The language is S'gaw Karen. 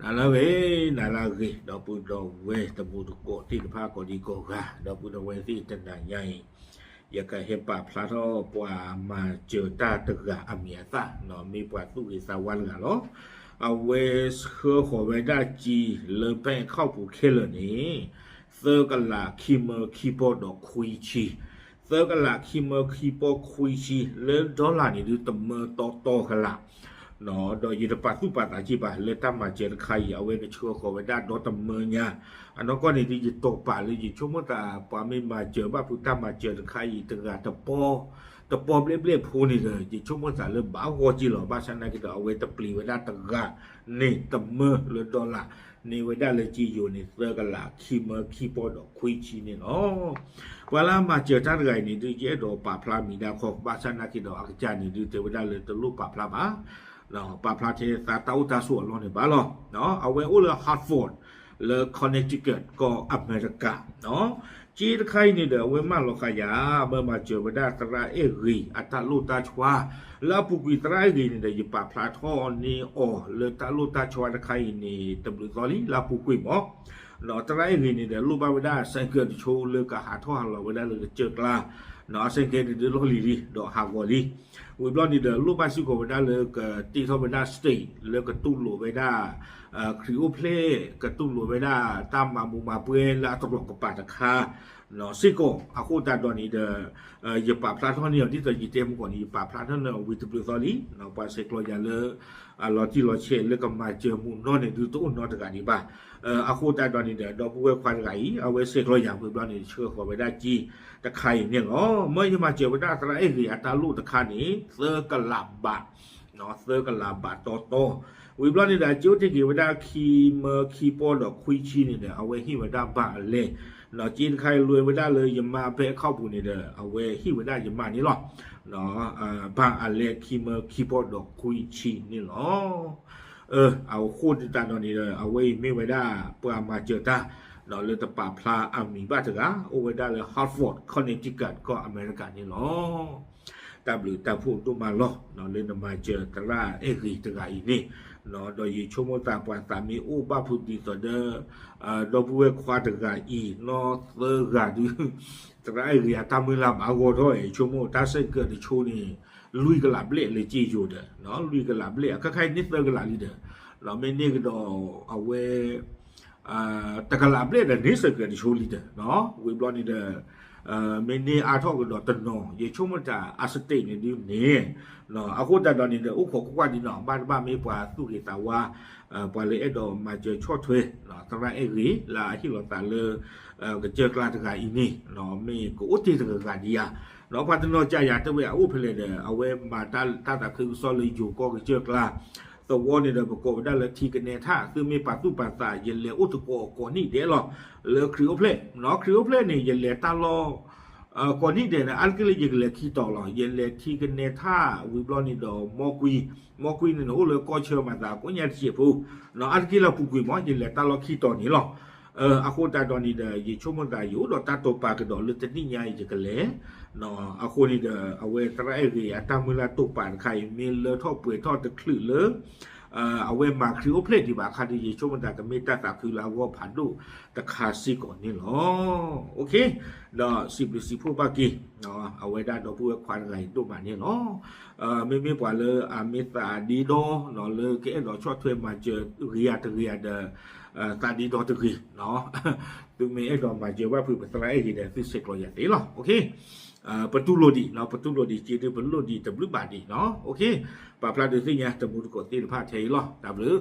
နၤလၢအဂ့ၤ, နၤလၢအဂ့ၤ, ဒီပုၢ်ဒီဝဲၢ်တံၤသကိးသ့ၣ်တဖၣ်ကိးဒံကိးဂၤ, ဒီပုၢ်ဒီဝဲၢ်သ့ၣ်တနၤညါအံၤ, ယကဟဲပာ်ဖျါထီၣ်ပှၤမၤစၢၤတၢ်တဂၤအမံၤအသၣ်, မ့ၢ်ပှၤသူၣ်ဂ့ၤသးဝါတဂၤလီၤ. အဝဲဆှၢဃီၤဝဲဒၣ်စ့လၢ bank account ပူၤခဲလၢာ်န့ၣ်, သၢကလးခံမၢခံပီၢ်ဒီးခွံဆံ, သၢကလးခံမၢခံပီၢ်ခွံဆံ လၢ dollar န့ၣ်ဒုးတမၢတီတီကလး ဒီးယတပာ်သူၣ်ပာ်သးစ့ၢ်ဘၣ် လၢတၢ်မၤစၢၤတခါအံၤ အဝဲကဆှၢဃီၤဝဲဒၣ်ဒီတမၢညါ, အနီၢ်ကီၢ်န့ၣ်ဒုး ယတိာ်ပာ်လၢယဆိကမိၣ်သး ပှၤမ့ၢ်မၤစၢၤဘၣ်ဖုးတၢ်မၤစၢၤတခါအံၤတဂၤတပီၢ်, တပီၢ်ဘျဲၣ်ဘျဲၣ်ဖိန့ၣ်ဒီး ယဆိကမိၣ်သးလၢဘၣ်ဂီၢ်က့လီၤ. ဘၣ်ဆၣ်နာ်က့ဒီး အဝဲတပျံၤဝဲဒၣ်တဂၤန့ၣ်တမၢလၢ dollar န့ၢ်ဝဲဒၣ်လၢက့ယိၤန့ၣ် သၢကလးခံမၢခံပီၢ်ဒီးခွံဆံန့ၣ်လီၤ. ပှၤလၢအမၤစၢၤတၢ်တဂၤအံၤန့ၣ်ဒုး ယအဲၣ်ဒိးပာ်ဖျါမံၤဒၣ်ခီ, ဘၣ်ဆၣ်နာ်က့ဒီး အကစၢ်န့ၣ်ဒုး တဲဝဲဒၣ်လၢတလိၣ်ပာ်ဖျါဘၣ်, ပာ်ဖျါထဲသးတၢ်အိၣ်တၢ်ဆိးအလီၢ်န့ၣ်ဘၣ်လီၤ. အဝဲအိၣ်လၢ Hartford လၢ Connecticut ကီၢ်အမဲရကၤ, စ့တခါအံၤန့ၣ်ဒီး အဝဲမၢလီၤဃာ်ယၤ မၢမၤစၢၤဝဲဒၣ်သရၣ်အဲၣ်ဂ့ၤအတၢ်လိၣ်တၢ်ဆှါ, လၢအပူၤကွံာ်သရၣ်အဲၣ်ဂ့ၤန့ၣ်ဒီး ယပာ်ဖျါထီၣ်န့ၢ်အီၤလၢတၢ်လိၣ်တၢ်ဆှါတခါအံၤန့ၣ် တဘျုးသီလံ လၢအပူၤကွံာ်မး သရၣ်အဲၣ်ဂ့ၤန့ၣ်ဒီး လိၣ်ဘၣ်ဝဲဒၣ်ဆဲးကၢးတဆိလၢကဟးထီၣ်ဟးလီၤဝဲဒၣ်လၢကစၢၢ်ကျါ, အဆဲးကဲန့ၣ်ဒုးလီၢ်လံၤလံ ဒီးဟးဂီၤလံ. ဝံၤဘျီန့ၣ်ဒီး လိၣ်ဘၣ်စ့ၢ်ကီးဝဲဒၣ်လၢကတ့ထီၣ်ဝဲဒၣ် state လၢကတူၢ်လိာ်ဝဲဒၣ် ခရံာ်အိၣ်ဖျဲၣ် ကတူၢ်လိာ်ဝဲဒၣ်တၢ်မၤမူးမၤပွဲလၢအတြီၤကပၤတခါ စ့ၢ်ကီး အဃိသတးဒီးန့ၣ်ဒီး ယပာ်ဖျါထီၣ်န့ၢ်အီၤ ဒ်သိးယတဲမုၢ်ကီၢ်န့ၣ် ယပာ်ဖျါထီၣ်န့ၢ်အီၤဝံၤတဘျုးသီလံ. ပှၤဆဲးကျိးယၤလၢ အလီၤတံၢ်လီၤဆဲးလၢကမၤစၢၤမုၢ်နီၢ်န့ၣ်ဒုးတအိၣ်နီတဂၤဒံးဘၣ်. အဃိသတးဒီးန့ၣ်ဒီး ဒီပုၢ်ဝဲၢ်ခွါတဂၤအံၤ အဝဲဆဲးကျိးယၤဝံၤဘျီန့ၣ် ဆှၢဃီၤဝဲဒၣ်စ့တခါအံၤန့ၣ်လီၤ. မၢယမၤစၢၤဝဲဒၣ်သရၣ်အဲၣ်ဂ့ၤအတၢ်လိၣ်တခါန့ၣ် သၢကလးဘး သၢကလးဘးတီတီ, ဝံၤဘျီန့ၣ်ဒီး အစ့အိၣ်တ့ၢ်က့ၤဝဲဒၣ်ခံမၢခံပီၢ်ဒီးခွံဆံန့ၣ်ဒီး အဝဲဟ့ၣ်ဝဲဒၣ်ဘၣ်အလဲ, စ့တခါအံၤလွဲဝဲဒၣ်လၢယမါ bank account ပူၤန့ၣ်ဒီး အဝဲဟ့ၣ်ဝဲဒၣ်ယမါန့ၣ်လီၤ. ဘၣ်အလဲခံမၢခံပီၢ်ဒီးခွံဆံန့ၣ်လီၤ. အဃိသတးဒီးန့ၣ်ဒီး အဝဲအံၤမ့ၢ်ဝဲဒၣ်ပှၤမၤစၢၤတၢ် လၢတပာ်ဖျါအမံၤဘၣ်တဂၤ အိၣ်ဝဲဒၣ်လၢ Hartford Connecticut ကီၢ်အမဲရကၤန့ၣ်လီၤ. တၢ်ဘျုးတၢ်ဖှိၣ်ဒိၣ်မးလီၤ လၢနမၤစၢၤသရၣ်အဲၣ်ဂ့ၤတဂၤအံၤန့ၣ်, ဒီးယဆိကမိၣ်သးပှၤသးမ့ၢ်အိၣ်ဘၣ်ဖုးဒ်သိးဒီး ဒီပုၢ်ဝဲၢ်ခွါတဂၤအံၤ နီၢ်သၢဂၤဒုး သရၣ်အဲၣ်ဂ့ၤအတၢ်မုၢ်လၢ်ဘၣ်ဂီၢ်ထီၣ် ဆိကမိၣ်တၢ်ဆဲးကၢးတဆိန့ၣ် လွံၢ်ကလးဘျဲၣ်လၢက့ယိၤဒီး လွံၢ်ကလးဘျဲၣ် အခါခါအံၤန့ၢ်သၢကလးလံဒီး မ့ၢ်န့ၢ်ကဒီးအဝဲ တကလးဘျဲၣ်ဒီးန့ၢ်ဆဲးကၢးတဆိလံဒီး ဝံၤဘျီန့ၣ်ဒီး မ့ၢ်န့ၢ်အါထီၣ်ကဒီးတနီၤ ယဆိကမိၣ်တၢ်အ state န့ၣ်ဒုးန့ၣ် အဃိသတးဒီးန့ၣ်ဒီး အိၣ်ခိးကွၢ်ကွၢ်ဒ်နီၤ ဘၣ်တဘၣ်မ့ၢ်ပှၤသူၣ်ဂ့ၤသးဝါ ပှၤလၢအဲၣ်ဒိးမၤစၢၤဆီၣ်ထွဲ သရၣ်အဲၣ်ဂ့ၤ လၢအဟ့ၣ်လီၤသးလၢ ကစၢၢ်ကျါတဂၤအံၤန့ၣ် မ့ၢ်ကအိၣ်တ့ၢ်တဂၤဂၤဒံးဧါ. ပှၤတနီၤကးယၤတဲဝဲအအိၣ်ဖဲလဲၣ်ဒီး အဝဲမၤတၢ်သးခုကစီၣ်လၢယိၤကီၢ်ကစၢၢ်ကျါ သဝီန့ၣ်ဒီး ပကိးဝဲဒၣ်လၢထံကနဲထၣ် သုမ့ၢ်ပာ်သူၣ်ပာ်သး ယလဲၤအိၣ်သကိးကိးနံၣ်ဒဲးလီၤ လၢခရံာ်အိၣ်ဖျဲၣ် ခရံာ်အိၣ်ဖျဲၣ်န့ၣ် ယလဲၤတၢ်လီၢ် ကိးနံၣ်ဒဲးန့ၣ် အါတက့ၢ်လၢယကလဲၤခံတီၤလီၤ ယလဲၤထံကနဲထၣ် ဝံၤဘျီန့ၣ်ဒီး မီၢ်ကွံ မီၢ်ကွံန့ၣ်န့ၣ် အိၣ်လၢကီၢ်ဆၢမၤသးကိးညါတစဲးဖိ အါတက့ၢ်လၢပူၤကွံာ်မး ယလဲၤတၢ်လီၢ်ခံတီၤန့ၣ်လီၤ. အဃိသတးဒီးန့ၣ်ဒီး ယဆိကမိၣ်သးယအိၣ်ဒီးတၢ်တိာ်ပာ်ကဒီးလၢတနံၣ်ညါအံၤယကလဲၤ အဃိန့ၣ်ဒီး အဝဲသရၣ်အဲၣ်ဂ့ၤအတၢ်မုၢ်လၢ်တိာ်ပာ်တခါအံၤ မ့ၢ်လၢထီၣ်ပှဲၤထီၣ်တချုးလၢ အဝဲမၤခရံာ်အိၣ်ဖျဲၣ်ဒံးဘၣ်အခါဒီး ယဆိကမိၣ်သးကမ့ၢ်တၢ်သးခုလၢအဂီၢ်ဖးဒိၣ်တခါစ့ၢ်ကီးန့ၣ်လီၤ. ဒီးစံးဘျုးစံးဖှိၣ်ဘၣ်က့ၤ အဝဲဒၣ်ဒီပုၢ်ဝဲၢ်ခွါတဂၤအံၤဒိၣ်မးန့ၣ်လီၤ. မ့မ့ၢ်ပှၤလၢအမ့ၢ်သးဒ့ဒီ လၢကအဲၣ်ဒိးဆီၣ်ထွဲမၤစၢၤဂ့ၤယၤတဂ့ၤယၤဒီး သးဒ့ဒီတဂ့ၤ သုမ့ၢ်အဲၣ်ဒိးမၤစၢၤဘၣ်ဖုးပသရၣ်အဲၣ်ဂ့ၤဒီး သုဆဲးကျိးယၤသ့လီၤ. ပတူၢ်လိာ်ဒံး ပတူၢ်လိာ်ဒံး စ့ဒုးပလိၣ်ဒံးတဘျုးဘၣ်ဒံး ပာ်ဖျါဒုးသ့ၣ်ညါတံၤသကိးသ့ၣ်တဖၣ်ထဲအံၤလီၤ. တၢ်ဘျုး